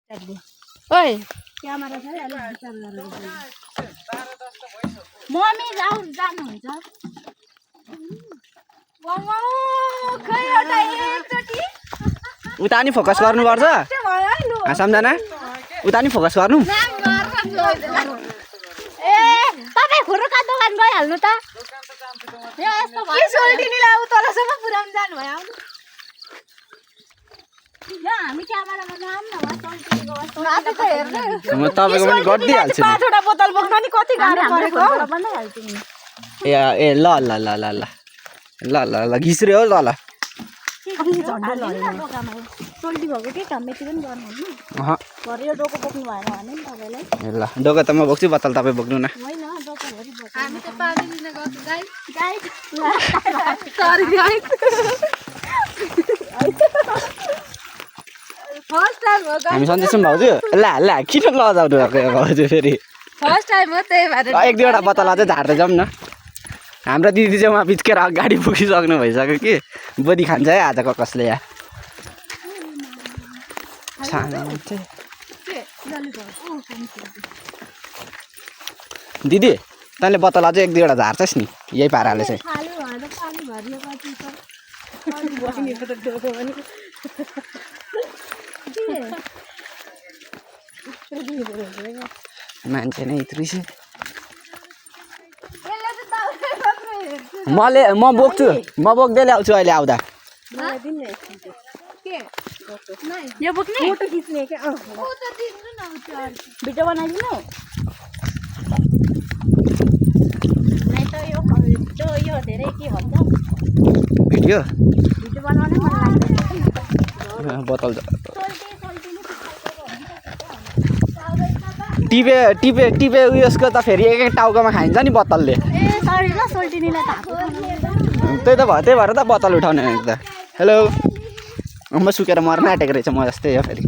ओइ क्यामेरा छ है अलि विचार गरेर मम्मी जानुहुन्छ खै एउटा एकचोटी उता नि फोकस गर्नुपर्छ सम्झना उता नि फोकस गर्नु ए तपाईँ खुरुका दोकान गइहाल्नु त सोल्टिनीलाई उतलसम्म पुऱ्याउनु जानुभयो हामी क्यामेरामा जाऊँ न म तपाईँको पनि गरिदिइहाल्छु पाँचवटा बोतल बोक्न नि कति गाह्रो परेको ए ए ल ल ल ल ल ल ल ल घिस्रे हो ल ल सोल्टी भएको के काम यति पनि गर्नुहुन्न भरे यो डोको बोक्नु भएन भने नि तपाईँलाई ल डोको त म बोक्छु बोतल तपाईँ बोक्नु न होइन डोकोभरि बोक्नु हामी त पानी लिन गएको गाई सरी गाई फर्स्ट टाइम हो हामी सन्चै भाउजू ल ल किन लजाउनु भएको भाउजू फेरि फर्स्ट टाइम हो त्यही भएर एक दुईवटा बोतल अझै झार्दै जाउँ न हाम्रो दिदी चाहिँ उहाँ बिचकेर गाडी पुगिसक्नु भइसक्यो कि बोदी खान्छ है आजको कसले या दिदी तैँले बोतल अझै एक दुईवटा झार्छस् नि यही पाराले चाहिँ मान्छे नै यत्रो म बोक्छु म बोक्दै ल्याउँछु अहिले आउँदा यो बोक्ने फोटो खिच्ने के भिडियो बनाइदिनु नै त यो धेरै के भन्छ भिडियो भिडियो बनाउनै मन लाग्दैन बोतल टिपे टिपे टिपे उयसको त फेरि एक एक टाउकोमा खाइन्छ नि बोतलले ए सरी ल सोल्टिनीलाई त त्यही त भयो त्यही भएर त बोतल उठाउने त हेलो म सुकेर मर्न आँटेको रहेछ म जस्तै हो फेरि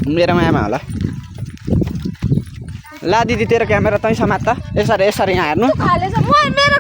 मेरो मायामा होला ला दिदी तेरो क्यामेरा तै समात त यसरी यसरी यहाँ हेर्नु मेरो